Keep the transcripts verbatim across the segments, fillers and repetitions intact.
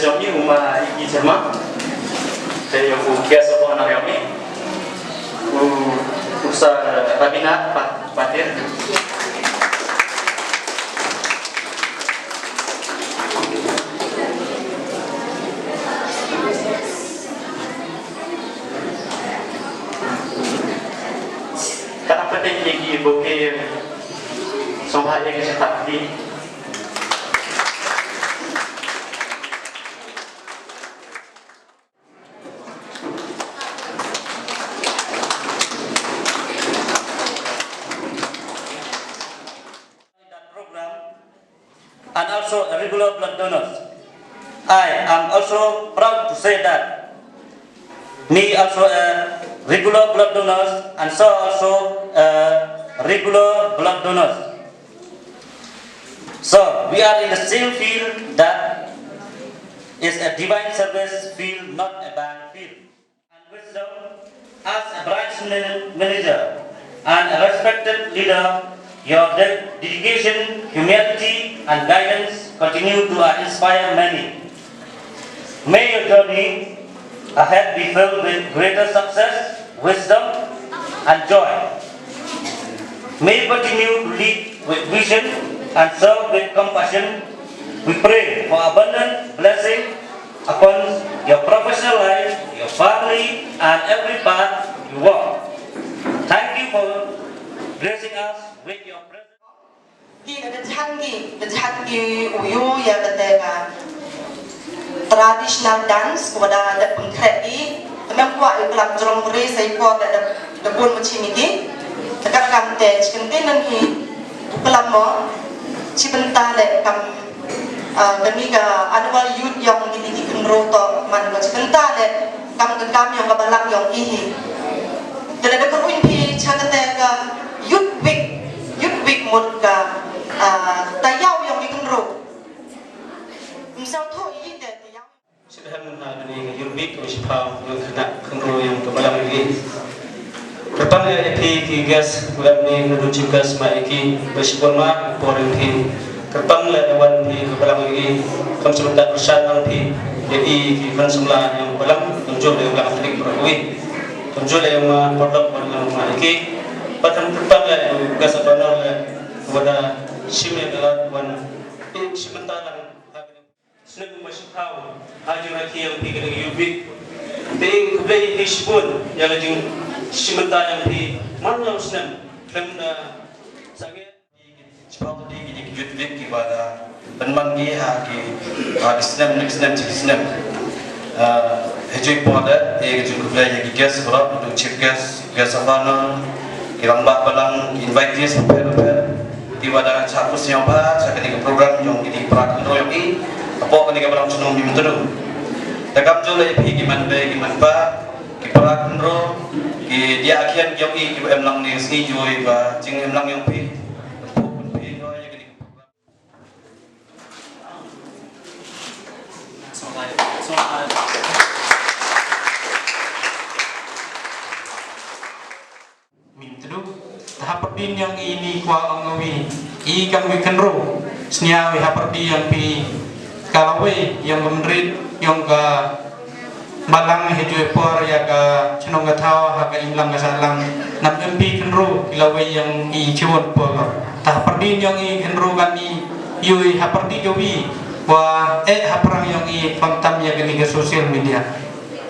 Jong i u ma Iki Sharma. Te u guest of honor yong i u, u Sir Rabina Pa-, Patil. Ka pynbeit ya ki bouquet sngewbha ya ki chapati. That program and also a regular blood donors. I am also proud to say that me also a regular blood donors and so also a regular blood donors. So we are in the same field that is a divine service field, not a bank field. And wisdom, as a branch mana-, manager and a respected leader, your de-, dedication, humility, and guidance continue to, uh, inspire many. May your journey ahead be filled with greater success, wisdom, and joy. May you continue to lead with vision and serve with compassion. We pray for abundant blessing upon your professional life, your family, and every path you walk. Thank you for gracing us with your presence. Ki da jhan ki, da jhan ki u yoo ya kate ka traditional dance, ko da da pynkhreh ki, te mem kwah u klam jrong re sa i por da, da, da bun ma chini ki. Te ka kam te chi kyntien hi u klam mo, chi bynta le kam, ah, kani ka annual youth yong kini ki khynroo to man ko chi bynta le kam ka kam yong ka balang yong i hi. Te le da kyrwin phi cha kate ka Youth Week, Youth Week mut ka, ah, tayaw yong ki khynroo. Ym sñiawthooh i te tayaw. Sdang ha kani ka Youth Week, ka chiphaw yong ka khynnah khynroo yong ka balang yong i. Kyrpang ya phi ki guest, u em ni nadooh chief guest ma i ki, ba chibun ma por yong phi. Kyrpang le da wan phi ka balang yong i, kam chibynta pyrchah lang phi ya i ki khon samla yong ka balang, kamjooh le yong ka balang Catholic para wi. Kamjooh le yong ma Potluck, wan yong ma i ki. Pat kyrpang le yong ka sa honor le wa da shim ya ka lad wan. Phi chibynta lang ha kani snem wa chiphaw ha jingrakhe yong phi kani ka Youth Week. Te khublei phi chibun ya ka jingchibynta yong phi man la u snem. Khlem da sangeh. Chiphaw te ki Youth Week ki wa da pynman ki ha ki, ha ki snem, next snem, chi snem. Ah, hajooh i por de, e ka jingkhublei ya ki guest, waroh, nadooh chief guest, guest of honor, ki rangbah balang, ki invitees, bapher bapher. Ki wa da chah khuslai bha cha kani ka program yong kini ki para khynroo yong i hapoh kani ka balang chnong Myntdu. Da kamjooh le phi ki manbei ki manpa, ki para khynroo, ki diah khian yong i, ki wa em lang ne sngi jooh i wa jingem lang yong phi. Phi yong ya kani ka program. Myntdu, te hapyrdi yong i ni kwah ong wi, i kam ki khynroo, sñiaw i hapyrdi yong phi ka lawei yong ka mynrit yong ka balang hajooh i por ya ka chnong ka thaw ha ka imlang ka sahlang. Nam em phi khynroo ki lawei yong i chibun por. Te hapyrdi yong i khynroo kani, yoo i hapyrdi ka wi wa e hapyrdi yong i khamtam ya kani ka social media.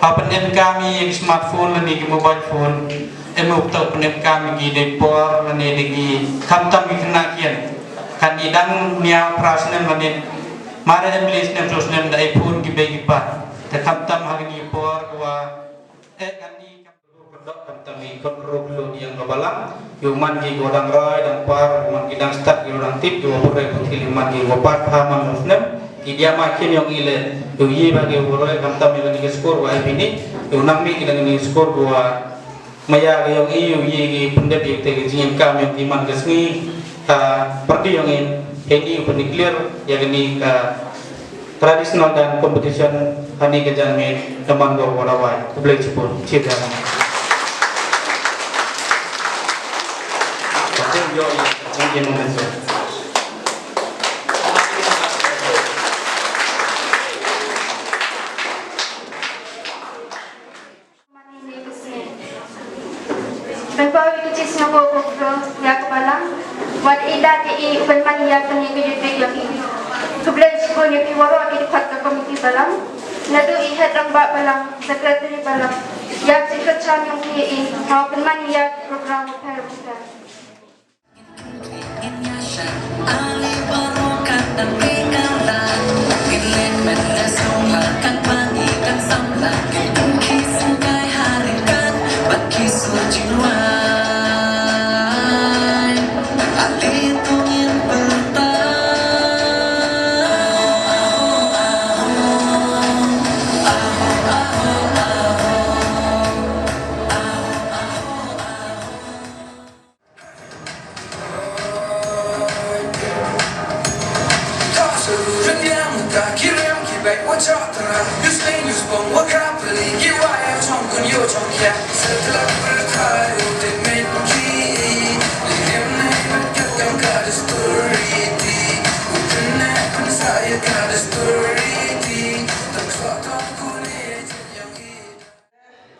Ha pynemkam i ya ki smartphone lane ki mobile phone. Em u toh pynemkam ki dei por lane dei ki khamtam ki khynnah khian. Kani dang nia phra snem lane mare em le snem so snem da iPhone ki bei ki pa. Te khamtam ha kani por wa e kani kam khamtam i khynroo khyllood yong ka balang. Yow man ki ko dang rai dang par, man ki dang stad, yow dang tip, yow pyrkhat pyrkhat, yow man ki ko pat pha man u snem. Ki diah ma khian yong i le, yow ye ba ki ko roi khamtam yong kani ka skur wa ai pini, yow nang mi ki dang kani ka skur wa maya ka yong i, yow ye ki pyndep i te ka jingim kam yong ki man ka sngi, ka party yong i, hei ni u pyndeclare ya kani ka traditional dance competition, hani ka janmiet, da man ko wa da wai. Khublei chibun, chief guest. Thank you, thank you, Mister. Pynpaw ya ka chisngaw ko ko bro ya ka balang. Wat i da te i u pynman ya kani ka youth week ya ki. Khublei shibun ya ki waroh ki dkhot ka committee balang. Nadooh i head rangbah balang, secretary balang. Ya ka jingkyrchan yong ki i ha u pynman ya ki program waphær waphær.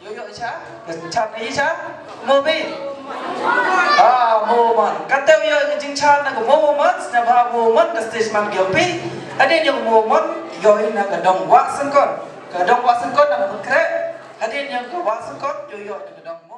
Yoh yoh i cha? Ka cha i cha? Mo bi? Ah, mo man. Katte yoh i jingcha na ka mo man, sñiawbha mo man ka stage man ki yoh pi. Hadien yoh mo man, yoh i na ka dong Wah Syngkon. Ka dong Wah Syngkon na ka Khreh. Hadien yoh ka Wah Syngkon, yoh yoh na ka dong mo.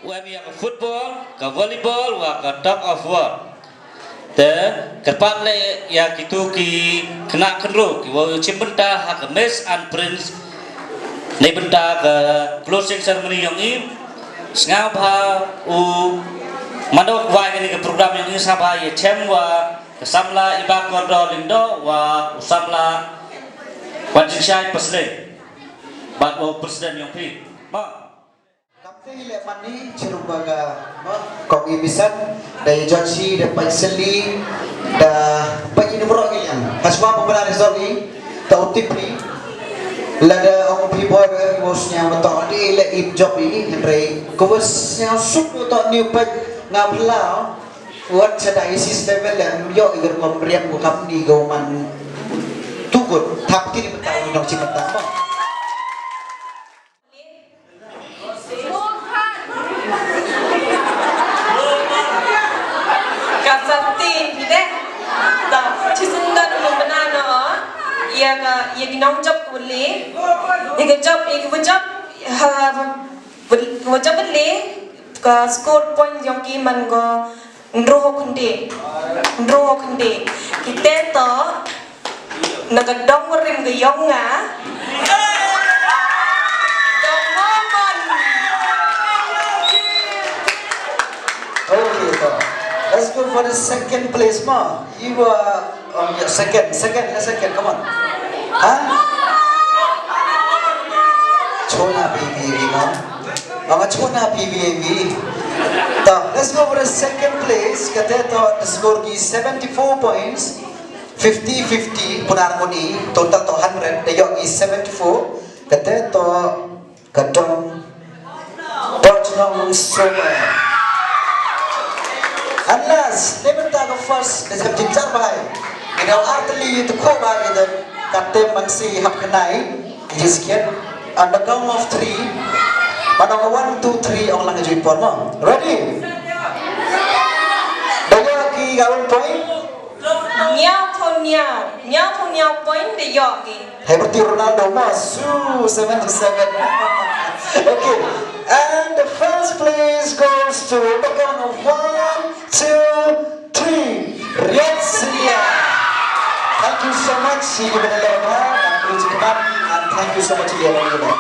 Wa em ya ka football, ka volleyball, wa ka tug of war. Te, kyrpad le ya kitu ki khynnah khynroo, ki wow chimbynta ha ka Miss and Prince. Neibynta ka closing ceremony yong i, sñiawbha u mandok wa ini ka program yong i sñiawbha ya chem wa ka samla Ibakordor Lyngdoh wa u samla Wanjingshai Pasle. Bad wa u president yong phi. Ma. Kamte hi le mani chirup ba ka, no? Kong i misan, da ya jot shi, da pait seli, Da, pa ini bro ki yang. Haswa pembenar result ni, ta utip ni. Lada ong pi boy, bos nya betul di le im job ini, hynrei ko bos nya suk to ni pa nga bla. Wat sa diocese level le, yo i ger kom riam ko kam ni ko man. Tugut, thap ti ni betul ni nong si betul. Ka sati pide. Ta, chi sunda nung bana no. Ia ka, ia ki nong job kuli. Ia ka job, ia ka job, ha, kuli, ka job kuli. Ka score point yong ki man ko. Ndru hok hynde. Ndru hok hynde. Kite to. Na ka dong rim ka yong nga. Dong mo man. Okay, to. Let's go for the second place, ma. You are, um, yeah, second, second, yeah, second. Come on. Ha? Chona baby, baby, ma. Mama chona baby, baby. To, let's go for the second place. Kate to, the score ki seventy-four points. Fifty fifty, punar nguni, total to hundred, da yoh ki seventy-four, kate to ka dong, Dong Nong Sumai. And last, never ta ka first, da jam jin jar bahai. Ina artli tu ko ba ina, kate man si hap kenai, just get, on the count of three, manong one, two, three, ong lang jui por mo. Ready? Da yoh ki ka un point? Ñiaw phaw ñiaw, ñiaw phaw ñiaw point da yoh ki. Hei, berarti Ronaldo mo, su, seven to seven. Okay. And the first place goes to the count of one, two, three. Riat Silia. Thank you so much. Thank you very much. And thank you so much, Riat Silia.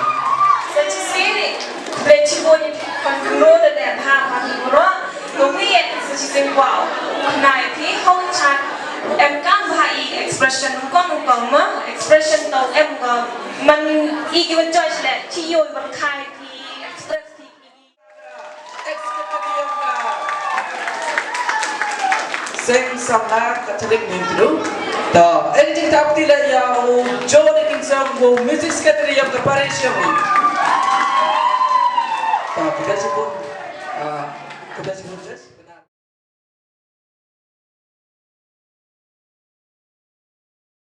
Sa chi siri, ble chi boi, kon kno da de bha, bha ki bro. Ko mi et sa chi sing wow. Nai phi hong chat. Em kam bha i expression kong kong ma. Expression to em ko. Man i ki wan choice le. Chi yo i wan khai phi express phi ki. Seng samla ka chaling ni tu. Ta, eh, jing ta pti la ya u Joe Dickinson, u music secretary yong ka parish yong i. Ta, kita sibun. Ah, kita sibun, yes.